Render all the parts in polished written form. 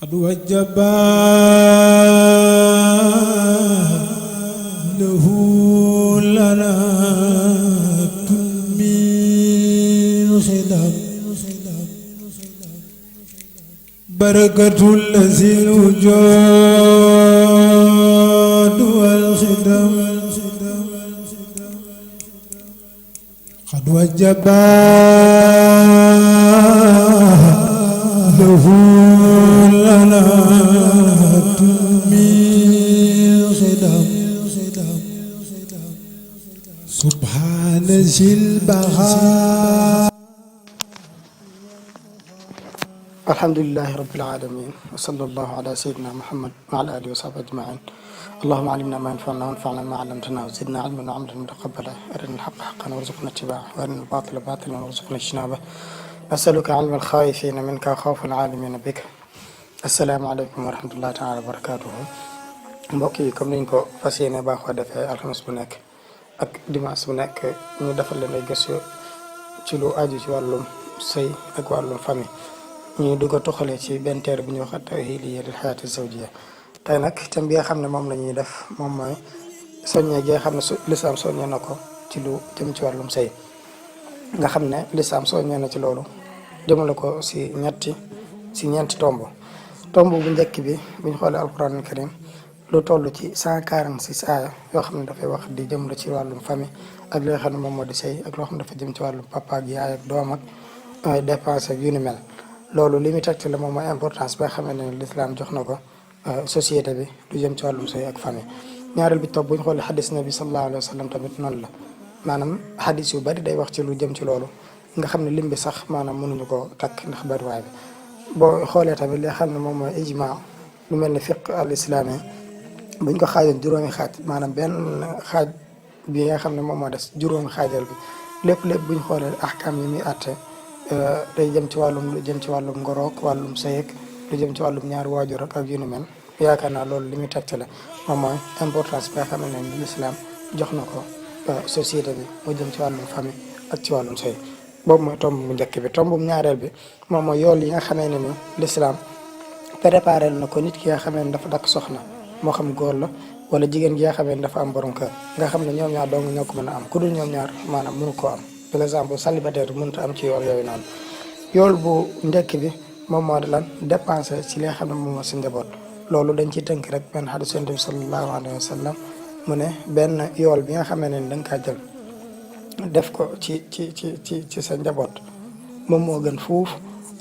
قد وجبا له لنا من خدم بركة الذي الوجود والخدم قد وجبا له لنا من خدم سبحان ذي البهاء. الحمد لله رب العالمين وصلى الله على سيدنا محمد وعلى آله وصحبه أجمعين. اللهم علمنا ما ينفعنا وانفعنا ما علمتنا وزدنا علما وعملا متقبلا. أرنا الحق حقا وارزقنا اتباعه وأرنا الباطل باطلا وارزقنا اجتنابه. أسألك علم الخائفين منك وخوف العالمين بك. asalaamaaleykum wa rahmatullahi taala wa barakaatuhu. mbokk yi comme niñ ko fas yéene baaxoo defee alxames bu nekk ak dimanche bu nekk ñu defal leen ay gëstu ci lu aju ci wàllum sëy ak wàllum famille ñu di ko toxalee ci benn téere bu ñuy wax at-Tahiliya lil Hayaati Zawjiyya. tey nag thème bi nga xam ne moom la ñuy def moom mooy soññee gi nga xam ne lislaam soññee na ko ci lu jëm ci wàllum sëy nga xam ne lislaam soññee na ci loolu jëmale ko si ñeenti tomb bu njëkk bi bu ñu xoolee alquranul karim lu toll ci 146 aaya yoo xam ne dafay wax di jëm la ci wàllum famille ak li nga xam ne moom moo di sëy ak loo xam ne dafa jëm ci wàllum papa ak yaay ak doom ak dépense ak yu ni mel. loolu li muy tegte la moom mooy importance ba nga xam ne l'islam jox na ko société bi lu jëm ci wàllum sëy ak famille. ñaareel bi topp bu ñu xoolee xadis nabi sallallahu alayhi wa sallam tamit noonu la maanaam xadis yu bari day wax ci lu jëm ci loolu nga xam ne lim bi sax maanaam mënuñu ko takk ndax bariwaay bi. boo xoolee tamit li xam ne moom mooy ijma lu mel ni fiq al islami buñ ko xaajoon juróomi xaaj maanaam benn xaaj bi nga xam ne moom moo des juróomi xaajal bi lépp buñ xoolee ahkam yi muy àtte day jëm ci wàllum lu jëm ci wàllum ngorook wàllum sëyeg lu jëm ci wàllum ñaari waajur ak yu ni mel. yaakaar naa loolu li muy tegtale moom mooy importance bi nga xam ne l'islam jox na ko société bi mu jëm ci wàllum famille ak ci wàllum sëy. boobu mooy tomb bu njëkk bi. tomb bu ñaareel bi moom mooy yool yi nga xamee ne ni l'islam préparé na ko nit ki nga xamee ne dafa dakk soxna moo xam góor la wala jigéen gi nga xamee ne dafa am borom kër nga xam ne ñoom ñaar dong ñoo ko mën a am ku dul ñoom ñaar maanaam mënu koo am. par exemple célibataire mënut a am ci yool yooyu noonu. yool bu njëkk bi moom moo di lan dépenser ci li nga xam ne moom moo si njaboot. loolu dañ ciy tënk rek benn xadis Yonent bi sallallahu alayhi wa sallam mu ne benn yool bi nga xamee ne da nga kaa jël def ko ci sa njaboot moom moo gën fuuf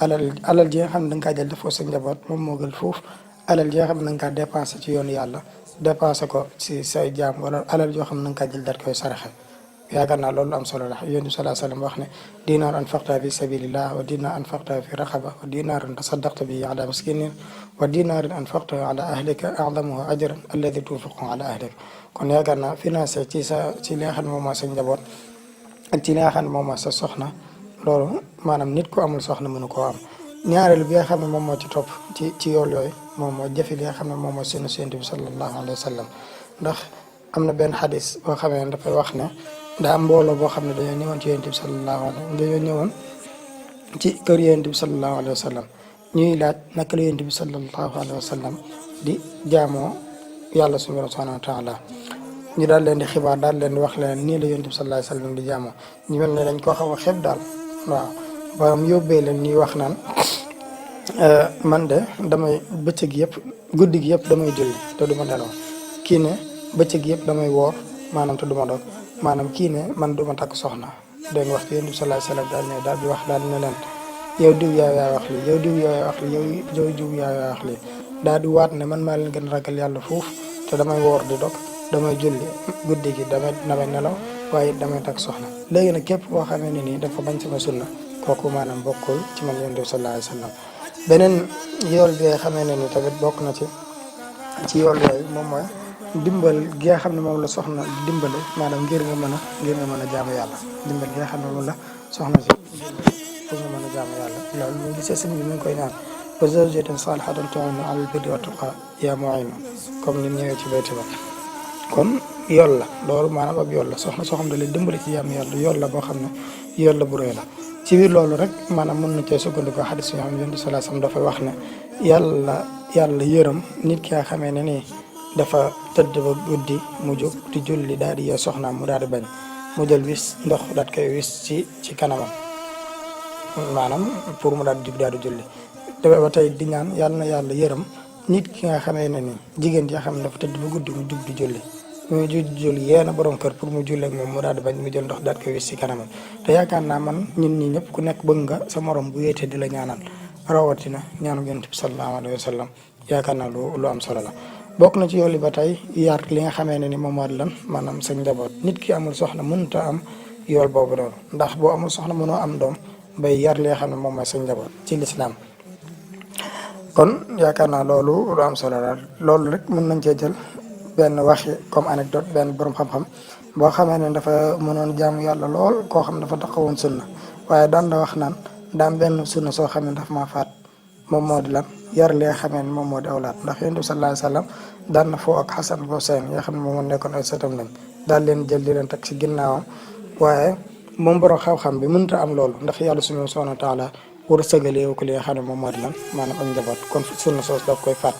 alal ji nga xam ne da nga kaa jël def ko sa njaboot moom moo gën fuuf alal ji nga xam ne da nga kaa dépensé ci yoonu yàlla dépensé ko ci say jaam wala alal joo xam ne da nga kaa jël daal koy saraxe. yaakaar naa loolu am solo la Yonent bi sallallahu alayhi wa sallam wax ne dinaar anfaqta fi sabilillah wa dinaar anfaqta fi raqaba wa dinaaran tasaddaqta bi ala miskinin wa dinaaran anfaqta ala ahlika a'zamuhu ajran alladi tunfiqu ala ahlika. kon yaakaar naa financé ci li nga xam ne moom moo sa njaboot ak ci li nga xam ne moom mooy sa soxna loolu maanaam nit ku amul soxna mënu koo am. ñaareelu bi nga xam ne moom moo ci topp ci yool yooyu moom moo jëfe li nga xam ne moom mooy sunna Yonent bi sallallahu alayhi wa sallam ndax am na benn xadis boo xamee ne dafay wax ne daa am mbooloo boo xam ne dañoo ñëwoon ci Yonent bi sallallahu alayhi dañoo ñëwoon ci kër Yonent bi sallallahu alayhi wa sallam ñuy laaj naka la Yonent bi sallallahu alayhi wa sallam di jaamoo yàlla subhanahu wa taala. ñu daal leen di xibaar daal leen di wax leen nii la Yonent bi sallallahu alayhi wa sallam di jaamoo ñu mel ne dañ koo xaw a xeeb daal waaw ba mu yóbbee leen ñuy wax naan man de damay bëccëg yëpp guddi gi yëpp damay julli te du ma nelaw kii ne bëccëg yëpp damay woor maanaam te du ma dog maanaam kii ne man du ma takk soxna dégg nga wax ci Yonent bi sallallahu alayhi wa sallam daal di wax daal ne leen yow diw yaa wax lii yow diw yaa wax lii yow diw yaa wax lii daal di waat ne man maa leen gën a ragal yàlla foofu te damay woor di dog damay julli guddi gi damay nelaw waaye damay takk soxna. léegi nag képp koo xamee ne nii dafa bañ sama sunna kooku maanaam bokkul ci man Yonent bi sallallahu alayhi wa sallam. beneen yool bi nga xamee ne ni tamit bokk na ci yool yooyu moom mooy dimbal gi nga xam ne moom la soxna dimbale maanaam ngir nga mën a jaamu yàlla dimbal gi nga xam ne moom la soxna si pour nga mën a jaamu yàlla. loolu ñu gisee sëñ bi mu ngi koy ñaan wa zawjatan salihatan tu'inu alal birri wa tuqa yaa mu'inu comme ni ñëwee ci bayti ba. kon yool la loolu maanaam ab yool la soxna soo xam ne lay dimbali ci jaamu yàlla yool la boo xam ne yool la bu rëy la. ci biir loolu rek maanaam mën na cee sukkandiku xadis yi nga xam ne yonent sallallahu alayhi wasallam dafay wax ne yàlla yërëm nit ki nga xamee ne nii dafa tëdd ba guddi mu jóg di julli daal di yee soxnaam mu daal di bañ mu jël wis ndox daat koy wis ci kanamam maanaam pour mu daal di jug daal di julli te ba tey di ñaan yàlla na yàlla yërëm nit ki nga xamee ne nii jigéen ji nga xam ne dafa tëdd ba guddi mu jug di julli mu jug di julli yee na borom kër pour mu julli ak moom mu daal di bañ mu jël ndox daal koy wis ci kanamam te yaakaar naa man ñun ñi ñëpp ku nekk bëgg nga sa morom bu wéetee di la ñaanal rawatina ñaanu yonent bi sallallahu alayhi wa sallam yaakaar naa lu am solo la. bokk na ci yoon li ba tey yar li nga xamee ne ni moom moo di lan maanaam sa njaboot nit ki amul soxna mënut a am yool boobu noonu ndax boo amul soxna mënoo am doom bay yar li nga xam ne moom mooy sa njaboot ci lislaam kon yaakaar naa loolu lu am solo la loolu rek mën nañ cee jël benn waxi comme anecdote benn borom xam-xam boo xamee ne dafa mënoon jaamu yàlla lool koo xam ne dafa taxawoon sunna waaye daan la wax naan daam benn sunna soo xam ne dafa maa faat moom moo di lan yar li nga xamee ne moom moo di awlaat ndax yonent bi sallallahu alayhi wasallam daan na foo ak Xasan ak Huseyn yoo xam ne moom moo nekkoon ay sëtam lañ daal leen jël di leen teg ci ginnaawam waaye moom borom xam-xam bi mënut a am loolu ndax yàlla subhanahu wa taala war a sëgaleewu ko li nga xam ne moom moo di lan maanaam ak njaboot kon sunna soos daf koy faat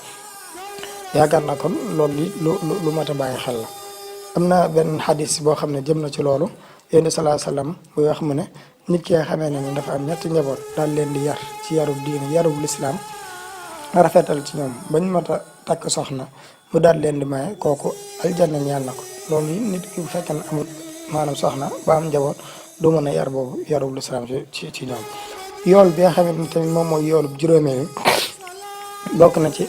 yaakaar naa kon loolu li lu mat a bàyyi xel la. am na benn xadis boo xam ne jëm na ci loolu yonent bi sallallahu alayhi wasallam buy wax mu ne nit ki nga xamee ne ni dafa am ñetti njaboot daal leen di yar ci yarub diine yarub lislaam rafetal ci ñoom bañ mat a takk soxna mu daal leen di maye kooku aljanna ñaan na ko loolu yi nit ki bu fekkee ne amul maanaam soxna ba am njaboot du mën a yar boobu yarub lislaam ci ñoom yool bi nga xamante ni tamit moom mooy yoolub juróomeel bokk na ci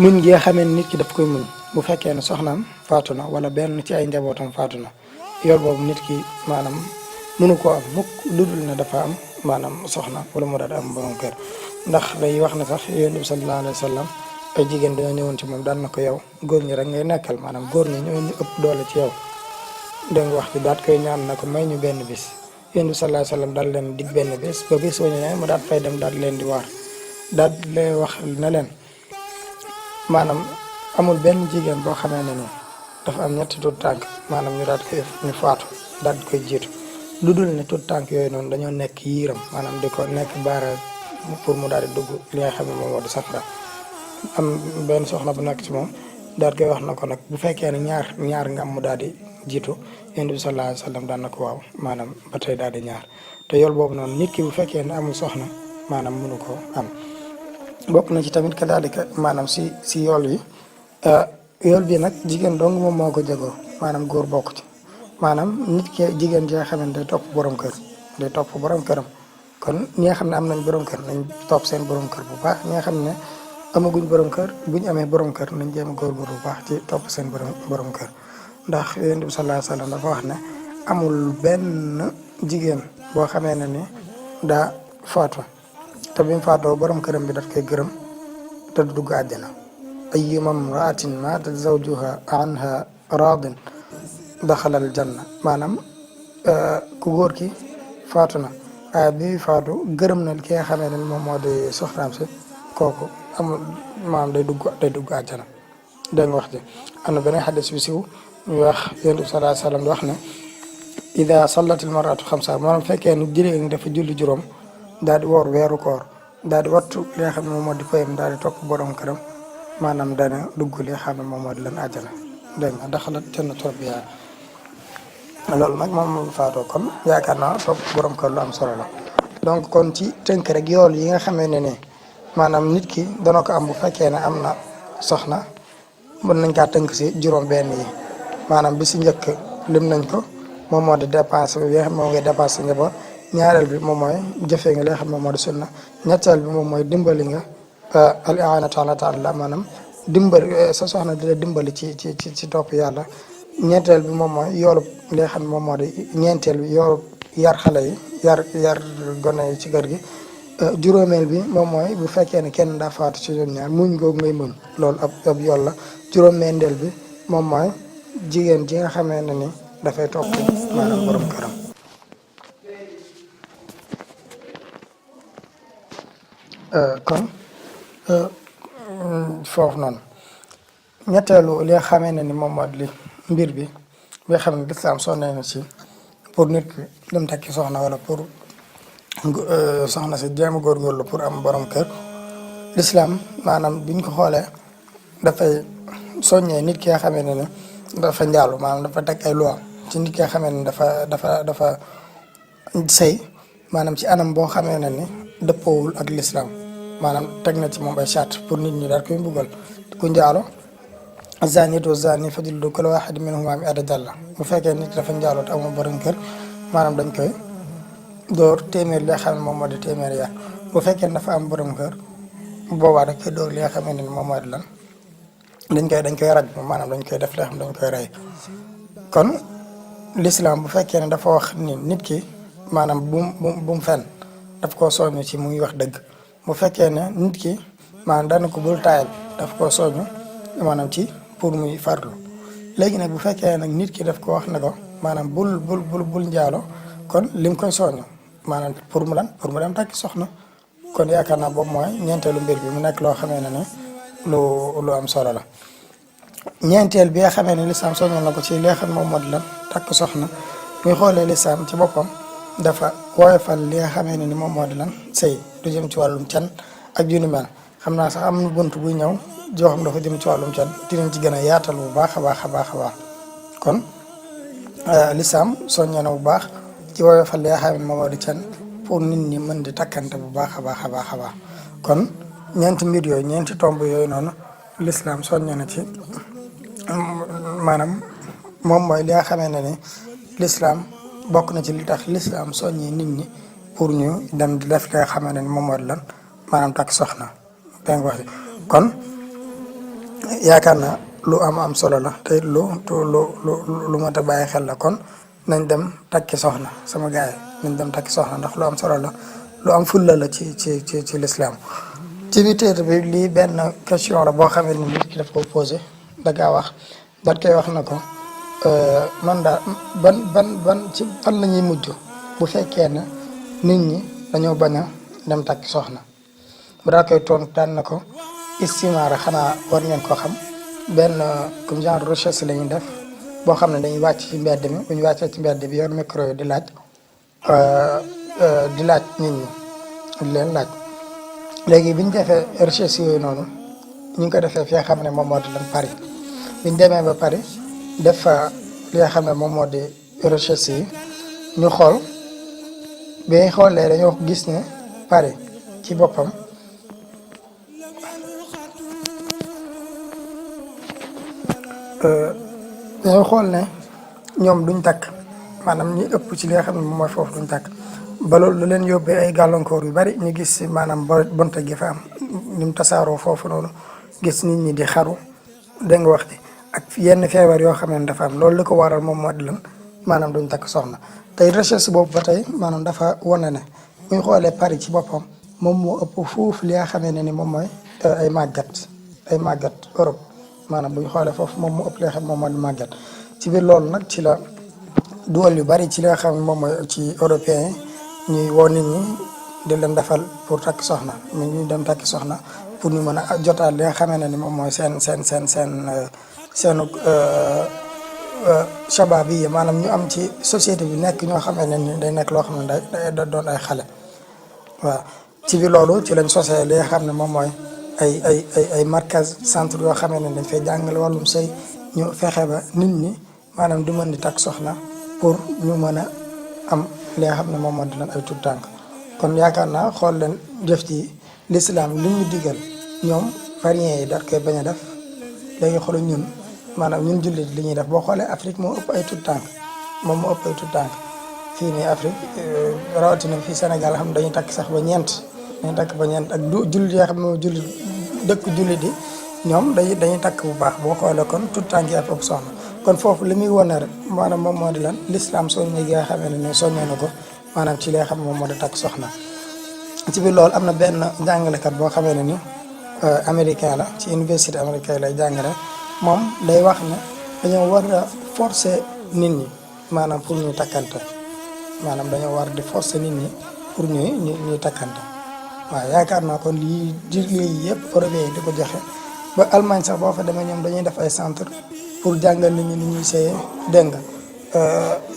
muñ gi nga xamee ne nit ki daf koy muñ bu fekkee ne soxnaam faatu na wala benn ci ay njabootam faatu na yool boobu nit ki maanaam mënu koo am mukk lu dul ne dafa am maanaam soxna wala mu daal am borom kër ndax day wax na sax yonent bi sallallahu alayhi wa sallam ay jigéen dañoo ñëwoon ci moom daan na ko yow góor ñi rek ngay nekkal maanaam góor ñi ñoo ñu ëpp doole ci yow dégg nga wax ci daat koy ñaan na ko may ñu benn bis yonent bi sallallahu alayhi wa sallam daal leen dig benn bis ba bis wañu ne mu daat fay dem daal leen di waar daal lay wax na leen maanaam amul benn jigéen boo xamee ne nii dafa am ñetti tuut tànk maanaam ñu daal koy ñu faatu daal di koy jiitu lu dul ne tuut tànk yooyu noonu dañoo nekk yiiram maanaam di ko nekk baara pour mu daal di dugg li nga xam ne moom moo di safara am benn soxna bu nekk ci moom daal koy wax na ko nag bu fekkee ne ñaar nga am mu daal di jiitu yonent bi sallallahu alayhi wa sallam daan na ko waaw maanaam ba tey daal di ñaar te yool boobu noonu nit ki bu fekkee ne amul soxna maanaam mënu ko am bokk na ci tamit kadaalika maanaam si yool yi yool bi nag jigéen dong moom moo ko jagoo maanaam góor bokk ci maanaam nit ki jigéen ji nga xam ne day topp borom kër day topp borom këram kon ñi nga xam ne am nañ borom kër nañ topp seen borom kër bu baax ñi nga xam ne amaguñ borom kër buñ amee borom kër nañ jéem a góorgóor bu baax ci topp seen borom kër ndax yonent bi sallallahu alayhi wasallam dafa wax ne amul benn jigéen boo xamee ne ni daa faatu te bi mu faatoo borom këram bi daf koy gërëm te du dugg àjjana ayyuma imra'atin maata zawjuha anha raadin daxalal janna maanaam ku góor ki faatu na waaye bi faatu gërëm na ki nga xamee ne moom moo di soxnaam si kooku amul maanaam day dugg àjjana dégg nga wax ji am na beneen xadis bi siw ñu wax yonent bi sallallahu alayhi wasallam di wax ne ida sallatil mar'atu xamsa maanaam fekkee ni jigéen dafa julli juróom daal di woor weeru koor daal di wattu li nga xam ne moom moo di fayam daal di topp borom këram maanaam dana dugg li nga xam ne moom moo di lan àjjana dégg nga daxalat jannatu rabbiha loolu nag moom faatoo kon yaakaar naa topp borom kër lu am solo la donc kon ci tënk rek yool yi nga xamee ne maanaam nit ki dana ko am bu fekkee ne am na soxna mën nañ kaa tënk si juróom benn yi maanaam bi si njëkk lim nañ ko moom moo di dépense bi nga xam ne moom ngay dépense njaboot ñaareel bi moom mooy jëfee nga li nga xam ne moom moo di sunna ñetteel bi moom mooy dimbali nga al i'anatu ala ta'ala maanaam dimbali sa soxna di la dimbali ci topp yàlla ñeenteel bi moom mooy yoolub li nga xam ne moom moo di ñeenteel bi yoolub yar xale yi yar gone yi ci kër gi juróomeel bi moom mooy bu fekkee ne kenn daa faatu ci ñoom ñaar muñ googu ngay muñ loolu ab yool la juróom-benneel bi moom mooy jigéen ji nga xamee ne ni dafay topp maanaam borom këram. kon foofu noonu ñetteelu li nga xamee ne ni moom moo di mbir bi nga xam ne lislaam sonné na ci pour nit ki dem takki soxna wala pour soxna si jéem a góorgóorlu pour am borom kër lislaam maanaam biñ ko xoolee dafay soññee nit ki nga xamee ne dafa njaalu maanaam dafa teg ay loi ci nit ki nga xamee ne dafa sëy maanaam ci anam boo xamee ne ni dëppoowul ak lislaam maanaam teg na ci moom ay charte pour nit ñi daal koy mbugal ku njaalo zanitu zani fajlidu kulla wahidin minhumaa mi'ata jalda bu fekkee nit dafa njaaloo te amul borom kër maanaam dañ koy dóor téeméer li nga xam ne moom moo di téeméer yar bu fekkee dafa am borom kër boobaa dañ koy dóor li nga xam ne moom moo di lan dañ koy raj maanaam dañ koy def li nga xam dañ koy rey kon l'islam bu fekkee ne dafa wax ni nit ki maanaam bu mu fen daf koo soññ ci muy wax dëgg bu fekkee ne nit ki maanaam dana ko bul taayal daf koo soññ maanaam ci pour muy farlu léegi nag bu fekkee nag nit ki daf ko wax ne ko maanaam bul njaalo kon lim koy soññ maanaam pour mu dem takki soxna kon yaakaar naa boobu mooy ñeenteelu mbir bi mu nekk loo xamee ne lu am solo la ñeenteel bi nga xamee ne lislaam soññal na ko ci li nga xam moom moo di lan takk soxna muy xoolee lislaam ci boppam dafa woyofal li nga xamee ne ni moom moo di lan sëy du jëm ci wàllum can ak yu ni mel xam naa sax am na bunt buy ñëw joo xam dafa jëm ci wàllum can dinañ ci gën a yaatal bu baax a baax a baax a baax kon lislaam soññee na bu baax ci woyofal li nga xam ne moom moo di can pour nit ñi mën di takkante bu baax a baax a baax a baax kon ñeenti mbir yooyu ñeenti tomb yooyu noonu lislaam soññee na ci maanaam moom mooy li nga xamee ne ni lislaam bokk na ci li tax lislaam soññee nit ñi pour ñu dem di def li nga xamee ne ni moom moo di lan maanaam takk soxna dégg nga wax kon yaakaar naa lu am solo la te lu mat a bàyyi xel la kon nañ dem takki soxna sama gars yi nañ dem takki soxna ndax lu am solo la lu am fulla la ci lislaam ci biir téere bi lii benn question la boo xamee ni nit ki daf ko posé da ngaa wax dañ koy wax na ko man daal ban ci fan la ñuy mujj bu fekkee ne nit ñi dañoo bañ a dem takki soxna bu daa koy tontu daan na ko istimaara xanaa war ngeen ko xam benn comme genre recherche la ñuy def boo xam ne dañuy wàcc ci mbedd mi bu ñu wàccee ci mbedd bi yor micro yi di laaj nit ñi di leen laaj léegi bi ñu defee recherche yooyu noonu ñu ngi ko defee fi nga xam ne moom moo di lan Paris bi ñu demee ba Paris def fa li nga xam ne moom moo di recherche yi ñu xool bi ñu xoolee dañoo gis ne Paris ci boppam dañoo xool ne ñoom duñ takk maanaam ñi ëpp ci li nga xam ne moom mooy foofu duñ takk ba loolu lu leen yóbbee ay gàllankoor yu bari ñu gis si maanaam bonte gi fa am ñu tasaaroo foofu noonu gis nit ñi di xaru dégg nga wax ji ak yenn feebar yoo xam ne dafa am loolu li ko waral moom moo di lan maanaam duñ takk soxna tey recherche boobu ba tey maanaam dafa wane ne buñ xoolee Paris ci boppam moom moo ëpp foofu li nga xamee ne ni moom mooy ay màggat Europe maanaam bu ñu xoolee foofu moom mu ëpp li nga xam moom moo di màggat ci biir loolu nag ci la duwal yu bari ci li nga xam ne moom mooy ci européen yi ñuy woo nit ñi di leen defal pour takk soxna mais ñuy dem takki soxna pour ñu mën a jotaat li nga xamee ne ni moom mooy seenu shabab yi maanaam ñu am ci société bi nekk ñoo xamee ne ni day nekk loo xam ne day doon ay xale waaw ci biir loolu ci lañ sosee li nga xam ne moom mooy ay markaz centre yoo xamee ne dañ fay jàngale wàllum sëy ñu fexe ba nit ñi maanaam di mën di takk soxna pour ñu mën a am li nga xam ne moom moo di leen ay tuut tànk kon yaakaar naa xool leen jëf ci l'islam li ñu digal ñoom variens yi daal koy bañ a def léegi xool ñun maanaam ñun jullit li ñuy def boo xoolee Afrique moo ëpp ay tuut tànk moom moo ëpp ay tuut tànk fii nii Afrique rawatina fii Sénégal xam ne dañuy takk sax ba ñeent ak jullit yoo xam ne jullit dëkk jullit yi ñoom dañuy takk bu baax boo xoolee kon tuut tànk yi ëpp soxna kon foofu li muy wane rek maanaam moom moo di lan l'islam soññee gi nga xamee ne soññee na ko maanaam ci li nga xam moom moo di takk soxna ci biir loolu am na benn jàngalekat boo xamee ne ni américain la ci université américaine lay jàngale moom day wax ne dañoo war a forcer nit ñi maanaam pour ñuy takkante maanaam dañoo war di forcer nit ñi pour ñuy takkante waaw yaakaar naa kon lii yëpp européen yi di ko joxe ba Allemagne sax boo fa demee ñoom dañuy def ay centre pour jàngal nit ñi ni ñuy sëyee dégg nga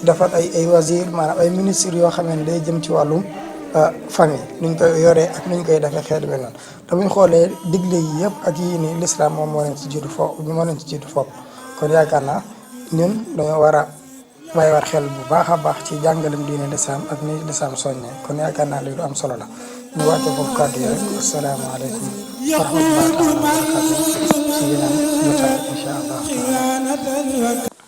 defar ay wazir maanaam ay ministres yoo xam ne day jëm ci wàllum famille nuñ koy yoree ak nuñ koy defee xeet bi noonu te buñ xoolee digle yi yëpp ak yii nii l'islam moom moo leen ci jiitu foofu moo leen ci jiitu foofu kon yaakaar naa ñun dañoo war a bàyyiwaat xel bu baax a baax ci jàngalem diine l'islam ak ni l'islam soññee kon yaakaar naa li lu am solo la ñu wàcce foofu kàddu yi rek asalaamaaleykum wa rahmatullahi taala wa barakatuh si yeneen jotaay incha allah taala